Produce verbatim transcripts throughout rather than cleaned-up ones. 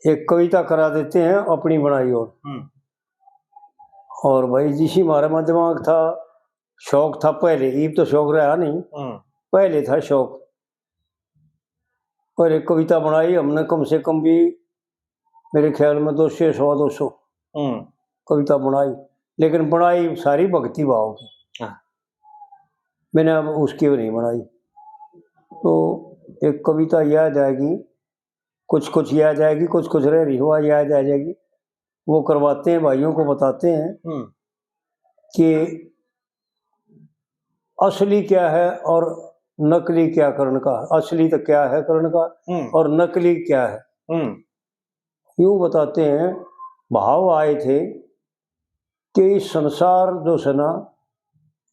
एक कविता करा देते हैं अपनी बनाई। और हम्म। और भाई, जिसी हमारे में दिमाग था, शौक था पहले, इब तो शौक रहा नहीं, हम्म। पहले था शौक। और एक कविता बनाई हमने, कम से कम भी मेरे ख्याल में दो सौ, सवा दो सौ हम्म। कविता बनाई, लेकिन बनाई सारी भक्ति भाव की। हाँ। मैंने अब उसकी भी नहीं बनाई। तो एक कविता याद आएगी, कुछ कुछ याद आएगी, कुछ कुछ रह रही हुआ याद आ जाएगी, वो करवाते हैं, भाइयों को बताते हैं हम्म। कि असली क्या है और नकली क्या करण का, असली तो क्या है करण का हम्म। और नकली क्या है। हम्म। यूं बताते हैं, भाव आए थे कि इस संसार जो है ना,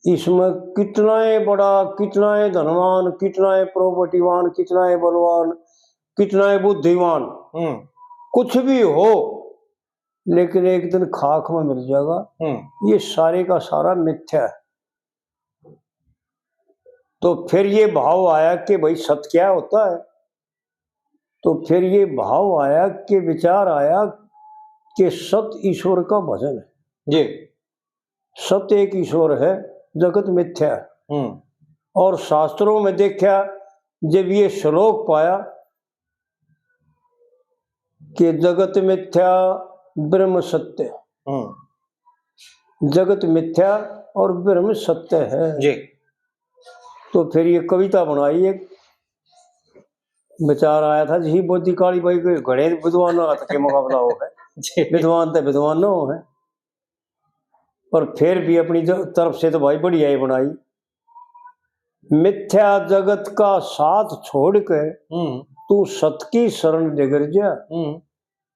इसमें कितना ही बड़ा, कितना ही धनवान, कितना ही प्रॉपर्टीवान, कितना ही बलवान, कितना ही बुद्धिमान, हम्म। कुछ भी हो, लेकिन एक दिन खाक में मिल जाएगा। हम्म। ये सारे का सारा मिथ्या है। तो फिर ये भाव आया कि भाई, सत क्या होता है? तो फिर ये भाव आया कि विचार आया कि सत ईश्वर का भजन है। जी। सत एक ईश्वर है, जगत मिथ्या है। हम्म। और शास्त्रों में देखा, जब ये श्लोक पाया कि जगत मिथ्या, ब्रह्म सत्य। हम्म। जगत मिथ्या और ब्रह्म सत्य है। जी। तो फिर ये कविता बनाई, एक विचार आया था, जी, बोधी काली बाई के घणे विद्वान हाथ के मुकाबला हो है। जी। विद्वान तो विद्वान हो है, पर फिर भी अपनी ज-, तरफ से तो भाई बढ़िया ही बनाई। मिथ्या जगत का साथ छोड़ के हम्म। तू सत की शरण डिगर जा हम्म।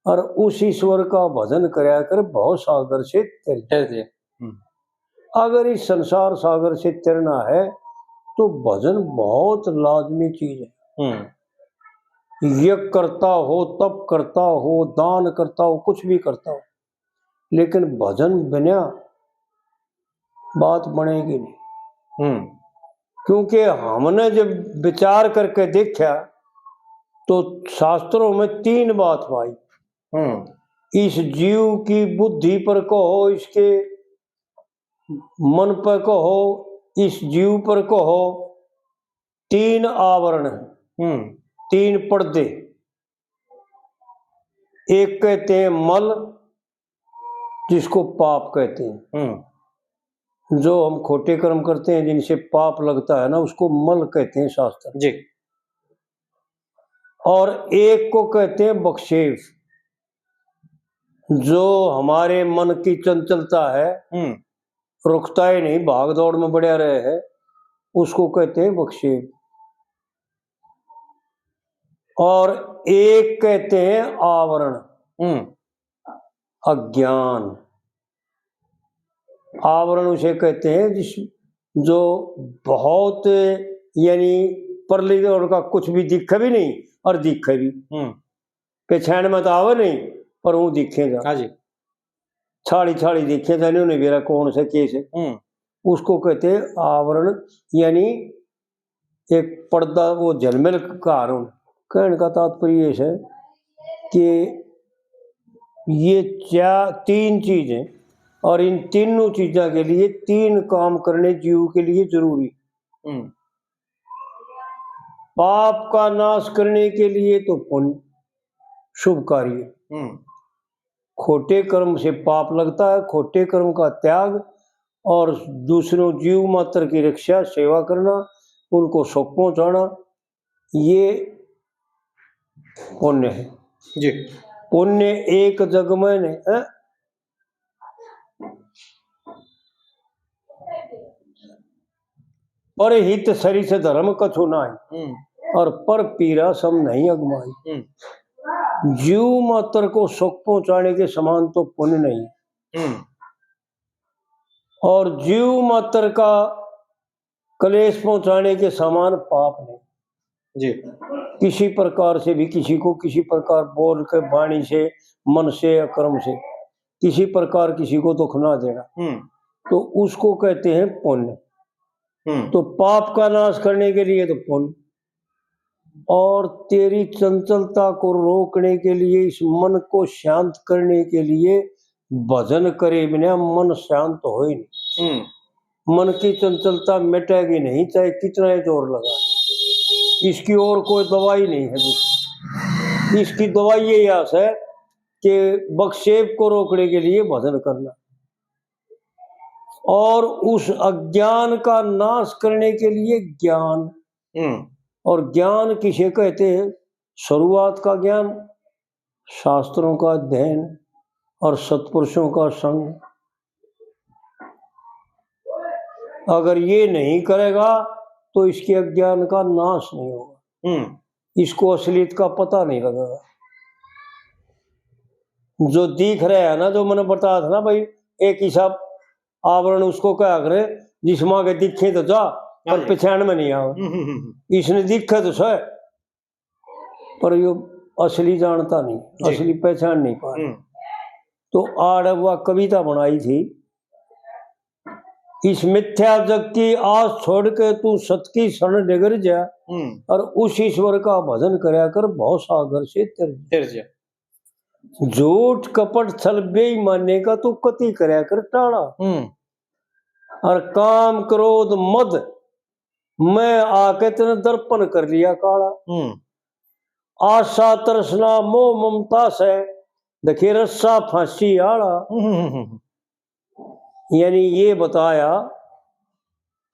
और उस ईश्वर का भजन करया कर, भव सागर से तर जा। तर जा। हम्म। अगर इस संसार सागर से तैरना है तो भजन बहुत लाजमी चीज है। हम्म। यज्ञ करता हो, तप करता हो, दान करता हो, कुछ भी करता हो, लेकिन भजन बिना बात बनेगी नहीं। हम्म। क्योंकि हमने जब विचार करके देखा तो शास्त्रों में तीन बात पाई। हम्म। इस जीव की बुद्धि पर कहो, इसके मन पर कहो, इस जीव पर कहो, तीन आवरण हैं, हम्म। तीन पर्दे। एक कहते हैं मल, जिसको पाप कहते हैं। हम्म। जो हम खोटे कर्म करते हैं, जिनसे पाप लगता है ना, उसको मल कहते हैं शास्त्र। जी। और एक को कहते हैं बक्षेप, जो हमारे मन की चंचलता है, हम्म। रुकता ही नहीं, भाग दौड़ में बढ़िया रहे है, उसको कहते हैं बक्षेप। और एक कहते हैं आवरण, हम्म। अज्ञान। आवरण उसे कहते हैं जिस, जो बहुत, यानी परली ओर का कुछ भी दिखे भी नहीं और दिखे भी। हम्म। पहचान में तो आवे नहीं, पर वो दिखेगा। हाँ जी। छाड़ी छाड़ी दिखेगा, नहीं उन्हें बेरा कौन से के से। हम्म। उसको कहते हैं आवरण, यानी एक पर्दा, वो झलमिल का हार होना। कहने का तात्पर्य ये है कि ये चार, तीन चीजें, और इन तीनों चीजों के लिए तीन काम करने जीव के लिए जरूरी। हम्म। पाप का नाश करने के लिए तो पुण्य, शुभ कार्य। हम्म। खोटे कर्म से पाप लगता है, खोटे कर्म का त्याग और दूसरों जीव मात्र की रक्षा, सेवा करना, उनको सुख पहुंचाना, ये पुण्य है। जी। पुण्य एक जग में नहीं है, पर हित सरिस धर्म कछु नाई, हम्म। और पर पीरा सम नहीं अगमाई। हम्म। जीव मात्र को सुख पहुंचाने के समान तो पुण्य नहीं, हम्म। और जीव मात्र का क्लेश पहुंचाने के समान पाप नहीं। जी। किसी प्रकार से भी किसी को, किसी प्रकार बोल के, वाणी से, मन से या कर्म से, किसी प्रकार किसी को दुख ना देना, हम्म। तो उसको कहते हैं पुण्य। हम्म। तो पाप का नाश करने के लिए तो पुण्य, और तेरी चंचलता को रोकने के लिए, इस मन को शांत करने के लिए भजन करे बिना मन शांत होए नहीं। हम्म। मन की चंचलता मिटेगी नहीं, चाहे कितना ही जोर लगा। इसकी और कोई दवाई नहीं है दूसरी। इसकी दवाई यही आस है कि विक्षेप को रोकने के लिए भजन करना, और उस अज्ञान का नाश करने के लिए ज्ञान। हम्म। और ज्ञान किसे कहते हैं? शुरुआत का ज्ञान, शास्त्रों का अध्ययन और सत्पुरुषों का संग। अगर ये नहीं करेगा तो इसके अज्ञान का नाश नहीं होगा। हम्म। इसको असलियत का पता नहीं लगेगा। जो दिख रहा है ना, जो मैंने बताया था ना भाई, एक हिसाब आवरण उसको कहा करे, जिसमें के दिखे तो जा, पर हाँ जी। पहचान में नहीं आवे। हम्म, हम्म, हम्म। इसने दिखे तो सही, पर यो असली जानता नहीं, जी। असली पहचान नहीं पा रहा। हम्म। तो आड़ वह कविता बनाई थी, इस मिथ्या जग की आस छोड़ के तू सत की शरण निगर जा, हम्म। और उस ईश्वर का भजन करया कर, भव सागर से तर जा। तर जा। झूठ कपट छल बेईमाने का तू कति करया कर टाला। हम्म। और काम क्रोध मद मैं आके तने दर्पण कर लिया काला। हम्म। आशा तृष्णा मोह ममता से देखे रस्सा फांसी आला। हम्म, हम्म, हम्म। यानी ये बताया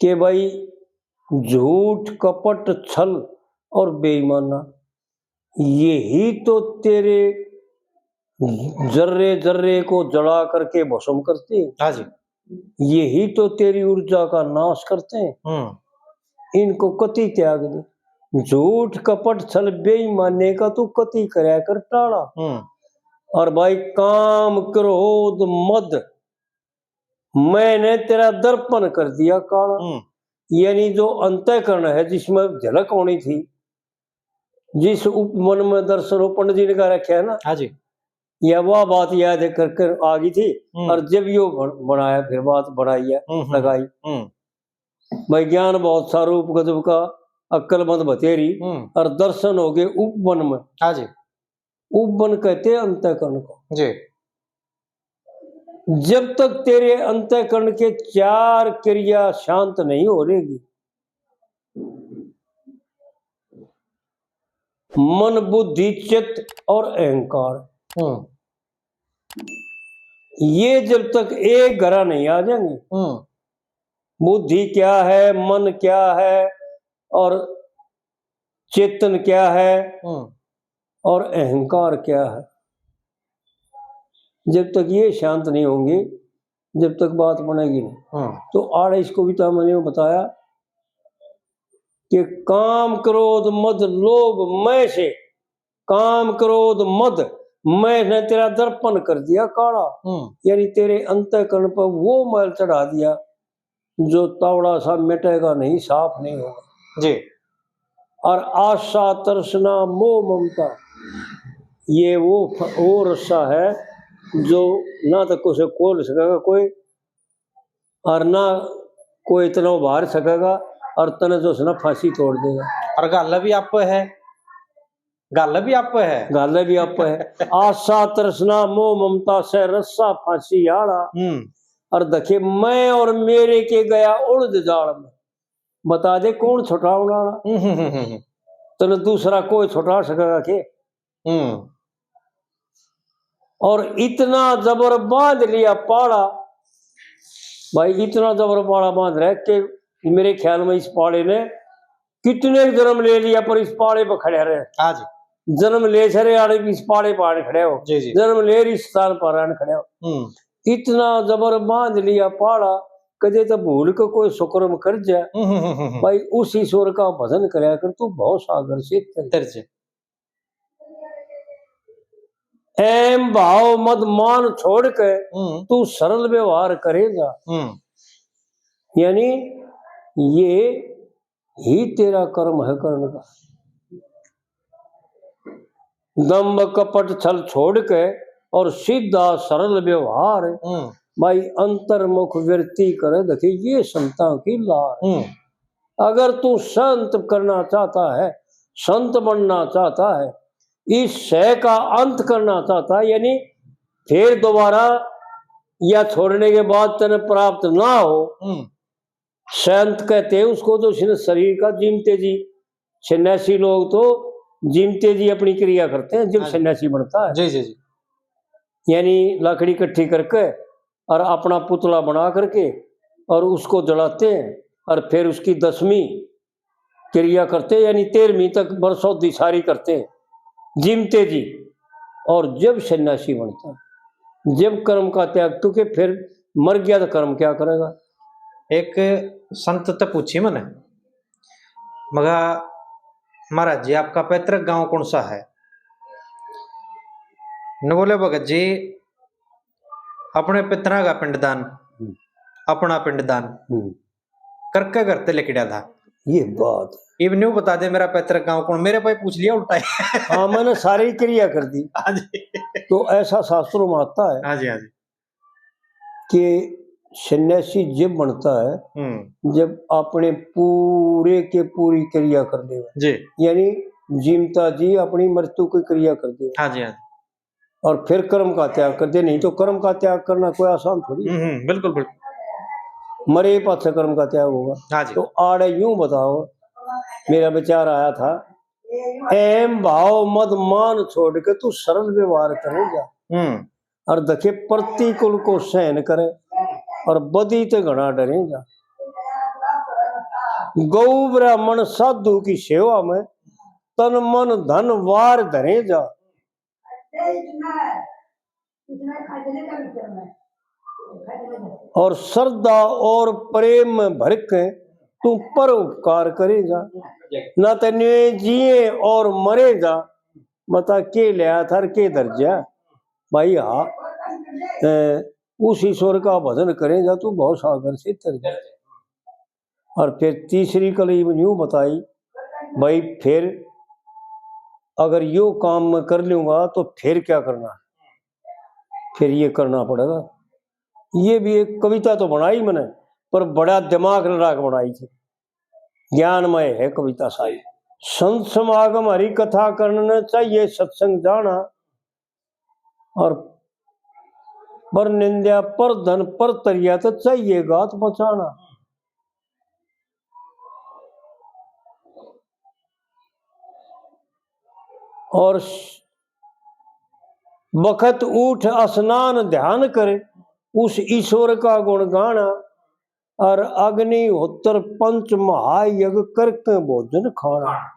कि भाई, झूठ, कपट, छल और बेईमाना, यही तो तेरे जर्रे जर्रे को जला करके भस्म करते हैं। हाँ जी। यही तो तेरी ऊर्जा का नाश करते हैं। हम्म। इनको कति त्याग दे। झूठ, कपट, छल, बेईमाने का तू कति करया कर टाला। हम्म। और भाई, काम, क्रोध, मद, मैंने तेरा दर्पण कर दिया काला। हम्म। यानी जो अंतःकरण है, जिसमें झलक होनी थी, जिस उपवन में दर्शन हो, पंडित जी ने कह रखा है ना, हाँ जी। या वह बात याद है करके आ गई थी। हम्म। और जब यो बन-, बनाया, फिर बात बनाई है, हम्म, हम्म। लगाई। हम्म। भाई, ज्ञान बहुत सा रूप गजब का, अक्लमंद बतेरी, हम्म। और दर्शन हो गए उपवन में। हाँ जी। उपवन कहते हैं अंतःकरण को। जी। जब तक तेरे अंतःकरण के चार क्रिया शांत नहीं हो रहेगी, मन, बुद्धि, चित्त और अहंकार, हम्म। ये जब तक एक घरा नहीं आ जाएंगे, हम्म। बुद्धि क्या है, मन क्या है और चेतन क्या है, हम्म। और अहंकार क्या है, जब तक ये शांत नहीं होंगे, जब तक बात बनेगी नहीं। हम्म। तो आड़े इसको भी तो मैंने बताया कि काम, क्रोध, मद, लोभ, मैं से, काम, क्रोध, मद, मैं ने तेरा दर्पण कर दिया काला। हम्म। यानी तेरे अंतःकरण पर वो मैल चढ़ा दिया जो तावड़ा सा मिटेगा नहीं, साफ नहीं होगा। जी। और आशा, तृष्णा, मोह, ममता, ये वो फ-, वो रस्सा है जो ना तो उसे खोल सकेगा कोई, और ना कोई इतना उभार सकेगा, और तने जो उसने फांसी तोड़ देगा। और गल भी आप है, गल भी आप है। गल भी आप है। आशा, तृष्णा, मोह, ममता से रस्सा फांसी आला। हम्म। और देखे, मैं और मेरे के गया उलझ जाल में। बता दे, कौन छुटावण आला? हम्म, हम्म, हम्म, हम्म। तने दूसरा कोई छुटा सकेगा के? हम्म। और इतना जबर बांध लिया पाला, भाई, इतना जबर पाला बांध रहा है कि मेरे ख्याल में इस पाले ने कितने जन्म ले लिया, पर इस पाले पर खड़े रहे। हाँ जी। जन्म ले सरे आले भी इस पाले पर आने खड़े हो। जी, जी। जन्म ले इस स्थान पर आने खड़े हो। हम्म। इतना जबर बांध लिया पाला, कदे तो भूल के कोई सुकर्म कर जाए। हम्म, हम्म, हम्म, हम्म। भाई, उस ईश्वर का भजन करया कर, तू भव सागर से तर। तर जा। अहम भाव मद मान छोड़ के हम्म। तू सरल व्यवहार करेगा। हम्म। यानी ये ही तेरा कर्म है करण का। दंभ कपट छल छोड़ के और सीधा सरल व्यवहार। हम्म। भाई, अंतर्मुख वृत्ति करे, देखे ये संतां की लार। हम्म। अगर तू संत करना चाहता है, संत बनना चाहता है, इस सह का अंत करना चाहता है, यानी फिर दोबारा या छोड़ने के बाद तने प्राप्त ना हो। हम्म। संत कहते हैं उसको, तो उसने शरीर का जीमते जी, सन्यासी लोग तो जीमते जी अपनी क्रिया करते हैं जब हाँ जी। सन्यासी बनता है। जी, जी, जी। यानी लकड़ी इकट्ठी करके और अपना पुतला बना करके और उसको जलाते हैं और फिर उसकी दसवीं क्रिया करते हैं, यानी तेरहवीं तक बरसौदी सारी करते हैं जीमते जी। और जब सन्यासी बनता है, जब कर्म का त्याग, क्योंकि फिर मर गया तो कर्म क्या करेगा? एक संत तो पूछी मैंने, मगा, "महाराज जी, आपका पैतृक गांव कौन सा है?" न बोले, "भगत जी, अपने पितरा का पिंडदान, हम्म। अपना पिंडदान हम्म। करके घर ते लिकड़ा था।" ये बात। इब न्यू बता दे, मेरा पैतृक गांव कौन, मेरे पे पूछ लिया उल्टा ही। हाँ, मैंने सारी क्रिया कर दी। हाँ जी। तो ऐसा शास्त्रों में आता है हाँ जी, हाँ जी। कि सन्यासी जब बनता है, हम्म। जब अपने पूरे के पूरी क्रिया कर दे, जी। यानी जीमता जी अपनी मृत्यु की क्रिया कर दे। हाँ जी, हाँ जी। और फिर कर्म का त्याग कर दे, नहीं तो कर्म का त्याग करना कोई आसान थोड़ी है। हम्म, हम्म, बिल्कुल, बिल्कुल। मरे पाछे कर्म का त्याग होगा। हाँ जी। तो आड़े यूं बताओ, मेरा विचार आया था, अहम भाव मद मान छोड़ के तू सरल व्यवहार करे जा। हम्म। और देखे प्रतिकूल को सहन करे और बदी ते घना डरे जा। गौ ब्राह्मण साधु की सेवा में तन मन धन वार धरे जा। और श्रद्धा और प्रेम में भर के तू पर उपकार करे जा। ना तन्ने जिए और मरे जा, बता के लिया था और के धर जा। भाई हाँ, ए, उस ईश्वर का भजन करे जा, तू भव सागर से तर जा। और फिर तीसरी कली यूं बताई, भाई फिर अगर यो काम मैं कर लूंगा तो फिर क्या करना? फिर ये करना पड़ेगा। ये भी एक कविता तो बनाई मैंने, पर बड़ा दिमाग लड़ा के बनाई थी, ज्ञानमय है कविता सारी। संत समागम हरी कथा करण ने चाहिए सत्संग जाना, और पर निंदा पर धन पर तरिया तो चाहिए गात बचाना। और बखत उठ स्नान ध्यान कर उस ईश्वर का गुण गाना, और अग्निहोत्र पंच महायज्ञ करके भोजन खाना।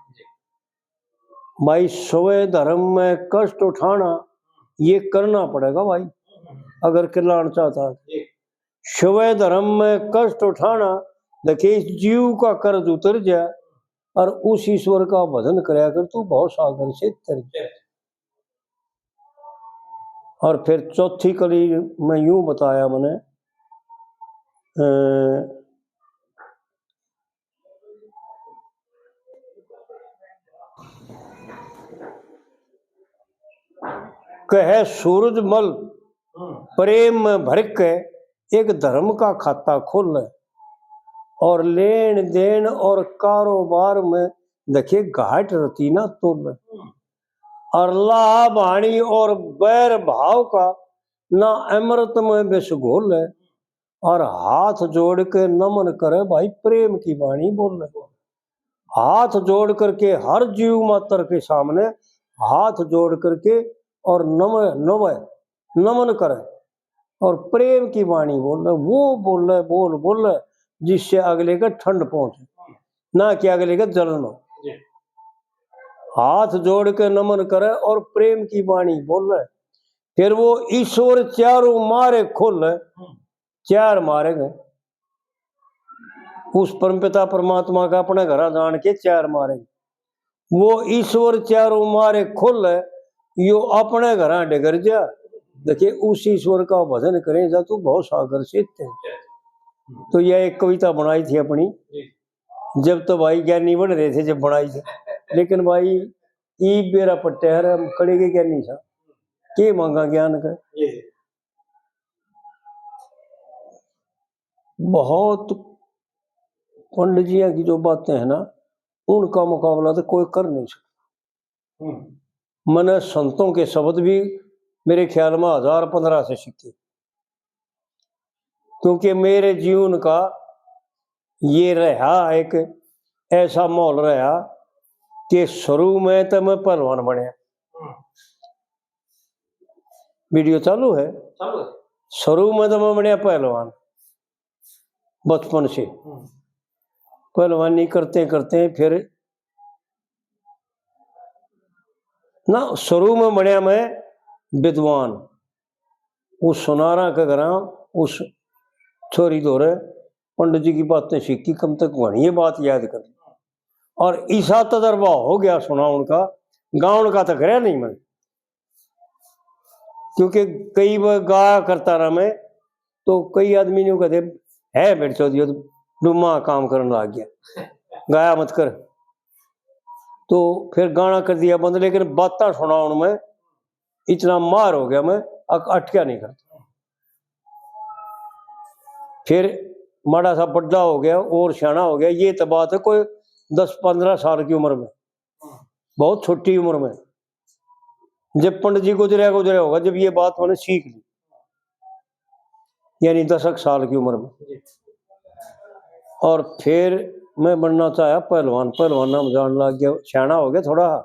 भाई, स्वय धर्म में कष्ट उठाना, ये करना पड़ेगा भाई, अगर कल्याण चाहता है। स्वय धर्म में कष्ट उठाना, देखिए, इस जीव का कर्ज उतर जाए और उस ईश्वर का भजन करया कर, तू भव सागर से तर जाए। और फिर चौथी कली में यूं बताया मैंने, अ, कहे सूरजमल प्रेम में भर के एक धर्म का खाता खोले, और लेन देन और कारोबार में देखे घाट रती ना तोले। और लाभ हानि और बैर भाव का ना अमृत में विष घोले। और हाथ जोड़ के नमन करे भाई, प्रेम की वाणी बोले। हाथ जोड़ करके हर जीव मात्र के सामने हाथ जोड़ करके और नमन, नमय, नमन करे और प्रेम की वाणी बोले, वो बोले, बोल बोले जिससे अगले के ठंड पहुंचे, ना कि अगले के जलन हो। जी। हाथ जोड़ के नमन करे और प्रेम की वाणी बोले। फिर वो ईश्वर चारों मारे खोले, हम्म। चार मारेंगे। उस परमपिता परमात्मा का अपने घरा जान के चार मारेंगे। वो ईश्वर चारों मारे खोले, यो अपने घरा डगर जा। देखिए, उस ईश्वर का भजन करे जा, तू भव सागर से तर। तो यह एक कविता बनाई थी अपनी, जब तो भाई ज्ञानी बन रहे थे, जब बनाई थी। लेकिन भाई, ई बेरा पट्टे हर हम कड़े के ज्ञानी था, के मांगा ज्ञान का। बहुत पंडित जियां की जो बातें हैं ना, उनका मुकाबला तो कोई कर नहीं सकता। हम्म। मैंने संतों के शब्द भी मेरे ख्याल में हजार पन्द्रह से सीखे, क्योंकि मेरे जीवन का ये रहा, एक ऐसा माहौल रहा कि शुरू में तो मैं पहलवान बनया। हम्म। वीडियो चालू है? चालू है। शुरू में तो मैं बनया पहलवान, बचपन से। हम्म। पहलवानी करते करते फिर ना, शुरू में बनया मैं विद्वान। उस सुनारा के घरां उस छोरी धोरे पंडित जी की बातें सीखी, कम तक वहीं ये बात याद कर। और इसा तजर्बा हो गया सुनाउण का, गाउण का तो करया नहीं मैंने, क्योंकि कई बार गाया करता रहा मैं, तो कई आदमी न्यू कहते, "है बेटे चौधरी, यो तो डुम्मा काम करने लग गया, गाया मत कर।" तो फिर गाना कर दिया बंद, लेकिन बातां सुनाउण में इतना मार हो गया मैं, अक-, अटक्या नहीं करता। फिर माड़ा सा बड्डा हो गया और सियाना हो गया, ये तो बात है कोई दस पन्द्रह साल की उम्र में, बहुत छोटी उम्र में, जब पंडित जी गुजरया गुजरया होगा, जब ये बात मैंने सीख ली, यानी दसक साल की उम्र में। जी। और फिर मैं बनना चाहा पहलवान, पहलवान नाम जान लग गया, सियाना हो गया थोड़ा,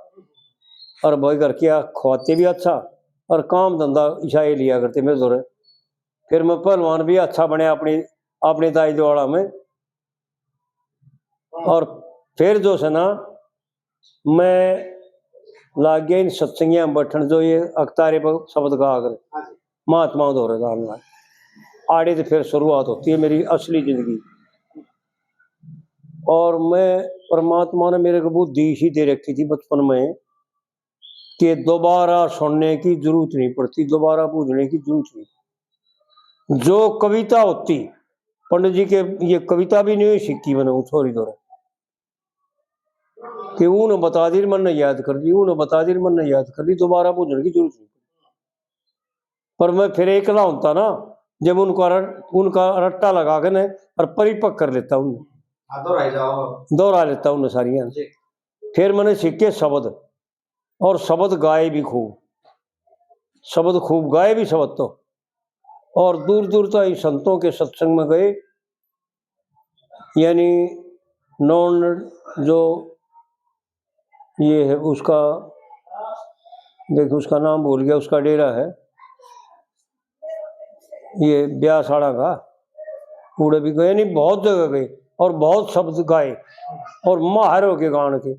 और भाई घर की आ-, खवाते भी अच्छा, और काम धंधा इसा ही लिया करते मेरे धोरे। फिर मैं पहलवान भी अच्छा बनया अपनी, अपनी दाई द्वारा में। और फिर जो से ना, मैं लाग गया इन सत्संगियां में बैठण, जो ये अकतारे पर शब्द गा कर हाँ जी। महात्माओं धोरे जान लाग। आड़े तो फिर शुरुआत होती है मेरी असली जिंदगी। और मैं, परमात्मा ने मेरे को बुद्धि इसी दे रखी थी बचपन में कि दोबारा सुनने की जरूरत नहीं पड़ती, दोबारा बूझने की जरूरत नहीं। जो कविता होती, पंडित जी के, ये कविता भी नहीं सीखी मैंने, वो छोरी धोरे कि उन्हें बता दी, मन ने याद कर ली, उन्हें बता दी, मन ने याद कर ली, दोबारा बूझने की जरूरत नहीं। पर मैं फिर एकला होता ना, जब उनका रट-, उनका रट्टा लगा के ना और परिपक्व कर लेता उन्हें। हाँ, दोहराई जाओ। दोहरा लेता उन्हें सारियां। जी। फिर मैंने सीखे शब्द, और शब्द गाए भी खूब, शब्द खूब गाए भी शब्द तो। और दूर दूर तक संतों के सत्संग में गए, यानी नॉन जो ये है उसका, देखो उसका नाम भूल गया, उसका डेरा है ये ब्याह साड़ा का, उड़े भी गए, नहीं बहुत जगह गए और बहुत शब्द गाए और माहिर हो गए गान के।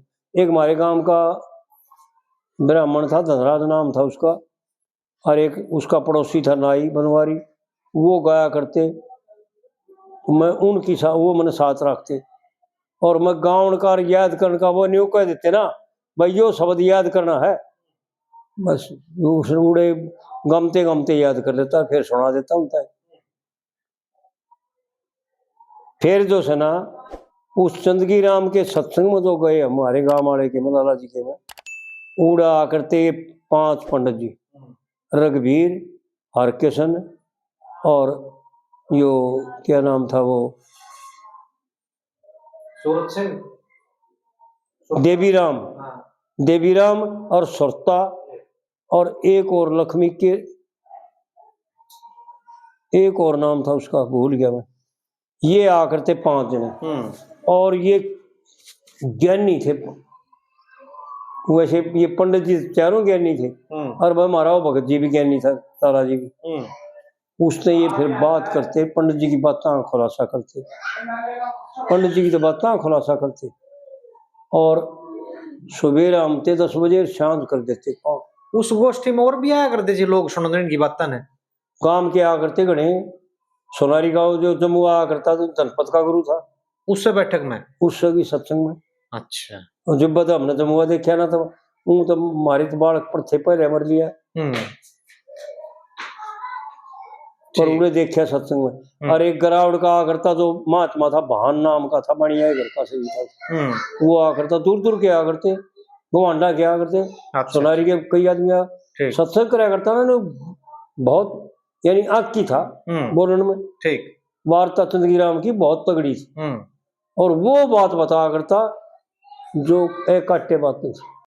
एक हमारे गांव का ब्राह्मण था, धनराज नाम था उसका, और एक उसका पड़ोसी था नाई बनवारी, वो गाया करते, तो मैं उनकी सा-, वो मैंने साथ रखते, और मैं गाउण का और याद करने का वो न्यू कह देते ना, भाई यो शब्द याद करना है, बस उस उड़े गमते गमते याद कर लेता, फिर सुना देता उनका। फिर जो से ना उस चंदगी राम के सत्संग में जो गए हमारे गांव वाले के, मलाला जी के में, उड़ा आकर ते पांच पंडित जी, रघुवीर, हरकिशन और यो क्या नाम था वो, सूरत सिंह। देवीराम। हाँ। देवीराम और सुरता और एक और लक्ष्मी के, एक और नाम था उसका, भूल गया मैं। ये आकर थे पांच जने। हम्म। और ये ज्ञानी थे, वैसे ये पंडित जी चारों ज्ञानी थे। हम्म। और भाई हमारा वो भगत जी भी ज्ञानी था, तारा जी भी। हम्म। उसने ये फिर बात करते, पंडित जी की बातें खुलासा करते, पंडित जी की तो बातें खुलासा करते। और सवेरे आमते दस बजे, शांत कर देते। उस गोष्ठी में और भी आया करते जी लोग सुनने की बातें ने? गांव के आया करते घणे। सोनारी गांव जो जम्मू आया करता, तो जनपद का गुरु था। उससे बैठक में? उससे भी सत्संग में। अच्छा। और जब बद हमने जम्मुआ देखा ना, तो ऊं तो मारे तो बालक पर थे, पहले मर लिया। हम्म। पर ठीक। उन्हें देखा सत्संग में। हम्म। और एक गरावड़ का आया करता, जो महात्मा था, भान नाम का था, बनिया घर का सही था। हम्म। वो आया करता, दूर दूर के आया करते, भवांडा के आया करते। अच्छा। सोनारी के कई आदमी आया, ठीक। सत्संग कराया करता ना, बहुत, यानी आकी था हम्म। बोलने में। ठीक। वार्ता चंदगी राम की बहुत तगड़ी थी। हम्म। और वो बात बताया करता जो एक काटे बाकी।